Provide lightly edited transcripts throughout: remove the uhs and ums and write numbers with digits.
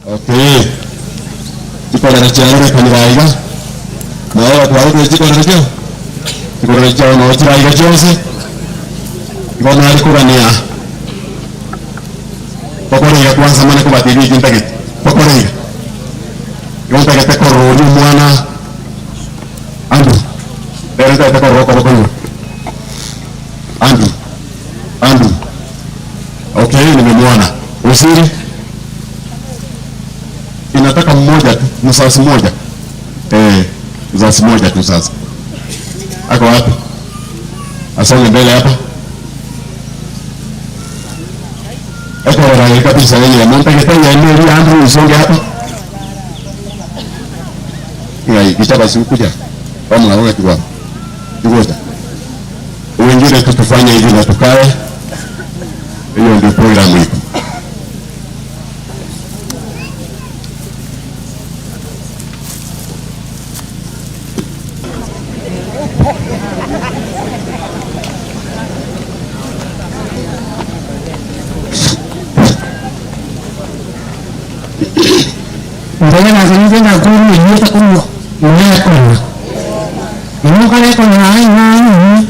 Okay. Chikorera chiarorekanire aiga. Naye gotwarete chikorera chio. Chikorera chiao noo chire aiga chionsi. Igo nare kogania tokore iga kwanza mane kobatebia eki ntagete. Tokore iga. Igo ntagete korora oria omwana Andrew. Ere ntagete korora okoboko igoro. Andrew. Andrew. Okay, nimemwona. Usiri. Inataka mmoja tu, mzazi mmoja. Eh, mzazi mmoja tu sasa. Ako wapi? Asonge mbele hapa. Ekorora kabisa yeye. Ntagete yeye eri Andrew usonge hapa. Ngai kichaba sikuja. Kama unaona kiwa. Ngoja. Wengine tu tufanye hivi na tukae. Hiyo ndio programu iko. Mbere nagenire ngakuru enyete korwa ime ekona. Inwe kare ekona aye ng'ang'u.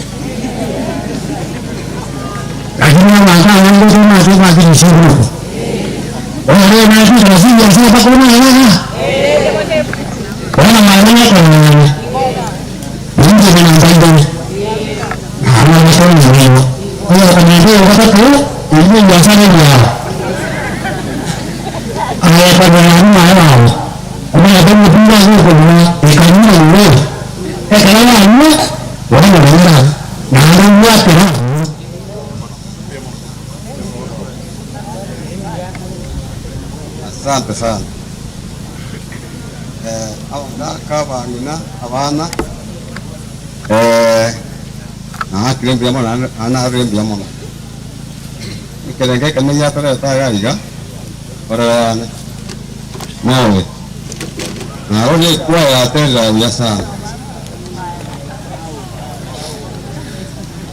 Lakini abanto abange tomanyete gwakire chingufu. Bono rero nagoikara chibiasara mpaka omanye ng'a bono mama nekona yane. Ninche buna ntaigane. Naende nakonyire igo. Oyo okonyenta oyo gatato, eyio ebiasara ebiao. Aye konyora amaye babo. Omanyete omokungu ase okonywa ekanywa igo, ekero yanywa, bono renda naende obwatera abwo. Asante sana. Eh, abagaka, abang'ina, abana, eh, naakire mbuya mono naende naende narorire mbuya mono. Ekerengo ekenene giatoreta iga iga, ororo yane, nawe, narorire ekwaya yaterire buya sana.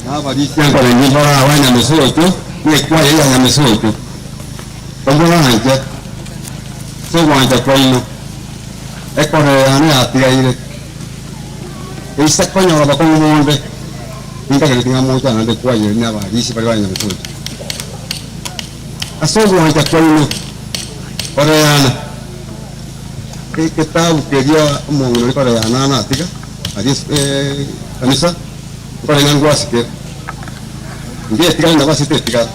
Nabarisia nkorenge mbora aba Nyamesocho, na ekwaya ya Nyamesocho, tomoranche ase ogwancha kwaino, ekorero yane yatigaire, eise konyora bokong'u bonde, ninkagereti ng'a moche naende ekwaya eria na abarisia baria ba Nyamesocho. Ase ogwancha kwaino, koreyana, egetabu keria omong'ina oria koreyana natiga aria ekanisa, nkore ng'a ngwasikere, ngetigare nabo ase tetigara.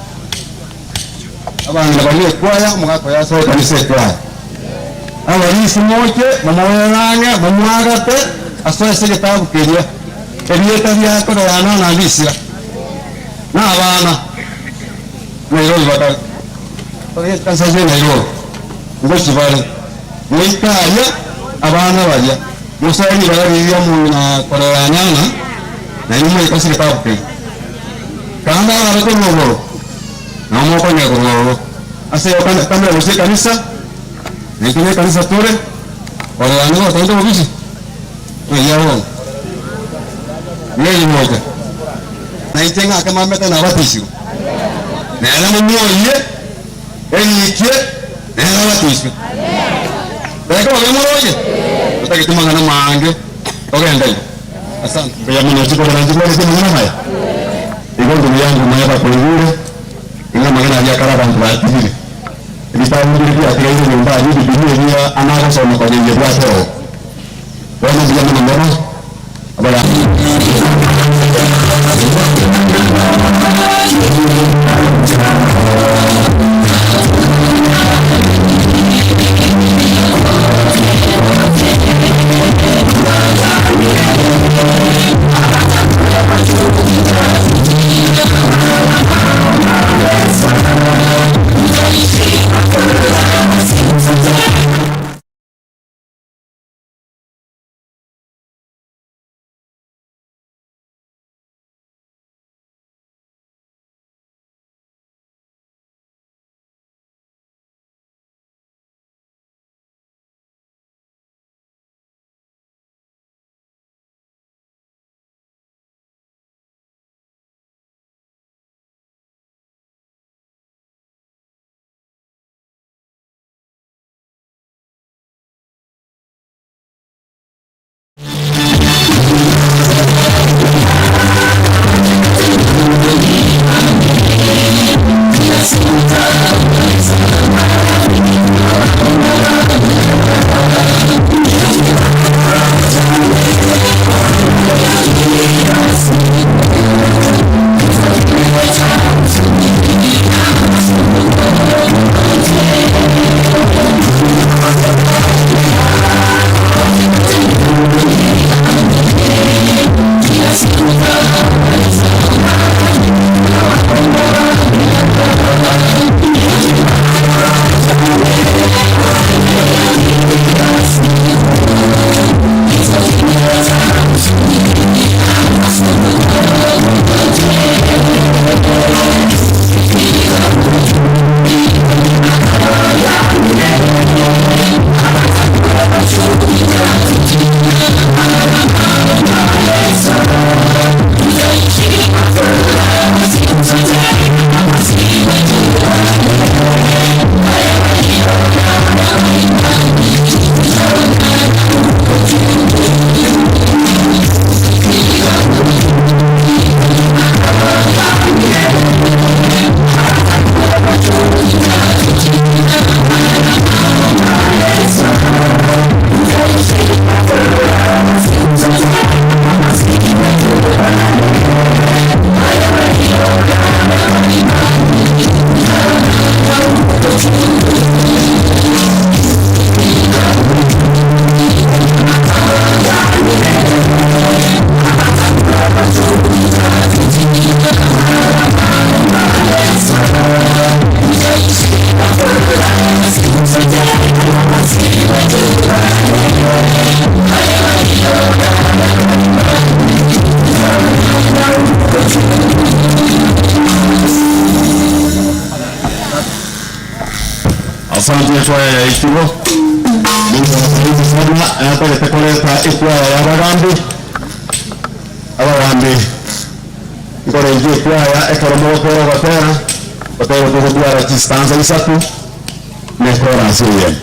Abang'ina baria ekwaya, omogaka oyo asoe ekanisa ekwaya. Abarisia moche, momoere ang'e, momwagate, asoe ase egetabu keria, erieta ria koreyana na risira, na abana Nairobi bakare. Bare ekanisa ase Nairobi, ngochia bare, goika aria abana baria, mosoe ribaga riria omong'ina koreyana na nainwe moike ase egetabu keria. Kanda arabe korwa igoro, nao mokonyora korwa ororo. Ase igo kanda gochia ekanisa, na intwe nekanisa tore, koreyana gotaete obobisi, ng'ai bono? Ng'ai gocha? Na inche ng'ake mamete nabatisirwe, nere momwoyie, eriikie, nere abatiswe. Reka babe moroche, totageti mang'ana mange, togende igo. Asante. Mbuya mono chikorera nchikwanete amang'ana amaya. Igo ndugu yangu maya bakoigure, ing'a amang'ana aria akare abanto batigire. Ebitabu mbire biatigaire nyomba aria ebibilia eria anagosoma konya inye bwate oo. Bono mbuya mono mono abaya. Asante ekwaya ya Itibo. Mungu awabariki sana. Natagete koreta ekwaya ya abagambi. Abagambi nkorengia ekwaya ekero mogokora ogotera, gotera togotwara chistanza isato na ekorasi eyemo.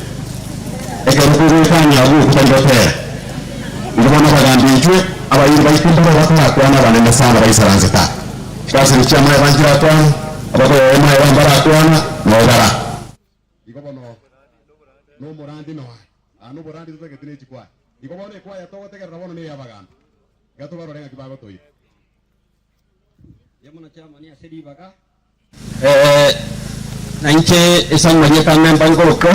Ekero togoetania abwo okwo tari gotera. Igo bono abagambi intwe abairi baito mbaro bakorakwana abanene sana baisaransete aa. Chikaseni chi'amaeba nchirakwane, abakoyoyia amaeba mbarakwana, nao bara. Igo bono nomorandi noa aa noborandi totageti ne chikwaya. Igo bono ekwaya togotegerera bono neya abagambi. Iga tobarore ng'aki bagotoira. Mbuya mono chairman ase ribaga. Na inche ase amarieta ane mba nkorokwa,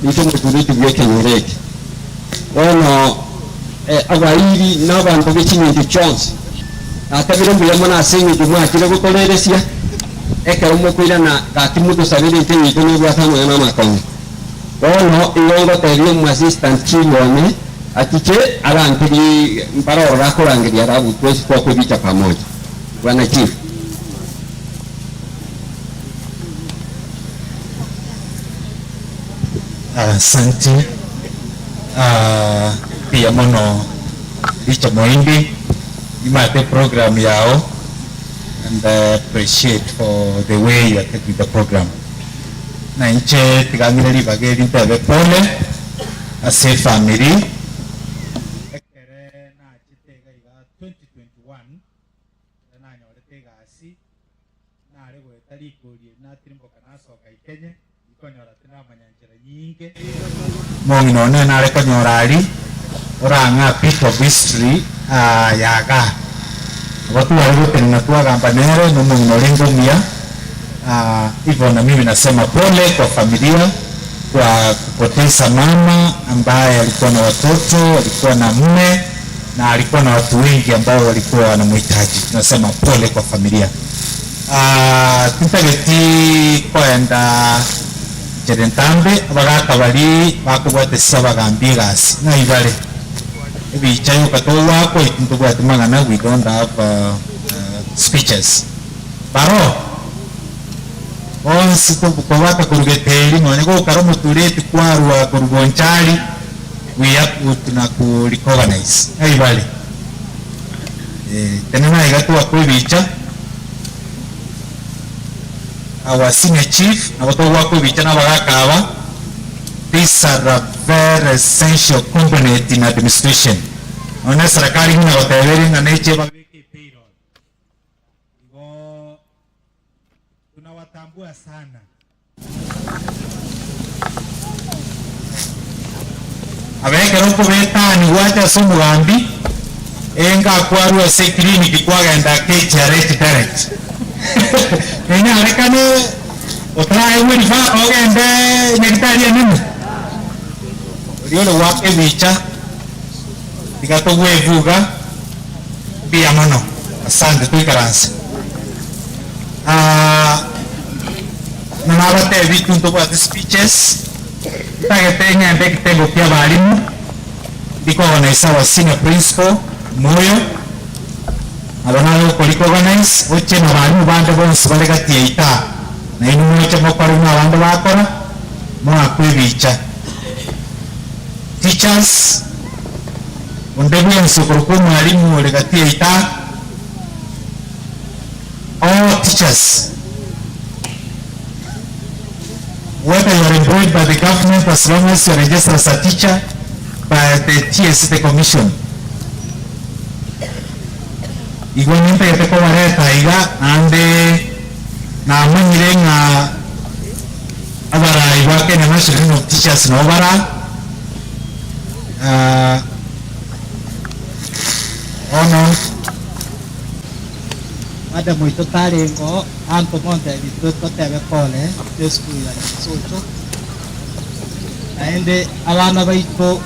ninche omotureti bw'ekenyoro eke. Bono abairi na abanto be ching'encho chionsi, natabire mbuya mono ase eng'encho mwachire gotoreresia, ekero mokoirana gaki motosabere intwe yaito nebwate amang'ana amakong'u. Bono igo ngotebia omoassistant chief one achiche arantebi mbare ororo akorangeria alafu twensi twakwebicha pamoja. Bwana chief. Asante mbuya mono Richa Moindi, nimate program yao and I appreciate for the way you are taking the program. Na inche tiga ng'ire ribaga eri ntebe pole ase efamiri. Ekere nachete iga iga 2021, ekere nanyorete egasi, nare goeta rikori eri natirimboka nasoka Ikenye, nkonyora tinamanya nchera nyinge. Omong'ina one nare konyora aria, orang'e a bit of history ya igaa. Nabo tware gotenena twagamba nere, na omong'ina orenge omuya, hivyo na mimi nasema pole kwa familia kwa kupoteza mama ambaye alikuwa na watoto, alikuwa na mume na alikuwa na watu wengi ambao walikuwa wanamhitaji. Tunasema pole kwa familia. Tintageti koenda nchera entambe, abagaka baria bakobwatisia abagambi egasi ng'ai bare? Ebicha yoka togoakwa intwe ntobwati mang'ana we don't have speeches. Baroo bonsi kobwata korwa Geteri nonye gokara omotureti kwarwa korwa Bonchari we have tunaku recognize ng'ai bare? Tenena iga twakwa ebicha. Our senior chief, nabo togoakwa ebicha na abagaka aba, these are a very essential component in administration. Nonya eserekari ng'ina goteba ere ng'a neche babeke epayroll. Igo tunawatambua sana. Abe ekero okobetani gwacha ase omogambi, enga kwarua ase eclinic kwagenda KHRH direct. Nenyarekane otaraegwe referral ogende nyagitari enene. Oria ore goaka ebicha tiga togwebuga mbuya mono. Asante toikaranse. Buna nabatebi intwe ntobwate speeches, ntagete ng'ende ekitengo kia abalimu, ndi organize our senior principal Moyo, nabo nare gokori organize, oche na abalimu bande bonsi bare gati yaito aa, nainwe moche mokore buna abande bakora, moakwe ebicha. Teachers, onde bwensi okorokwa omwalimu ore gati yaito aa, All teachers, whether you are employed by the government as long as you are registered as a teacher by the TSC the commission. Igo nintagete kobareta iga naende namanyire ng'a abarai ba Kenya National Union of Teachers nabo bara ah, bono. Madam oito tarenge oo, abanto montebie totebe pole ase esukuru ya Nyasae oito, naende abana baito.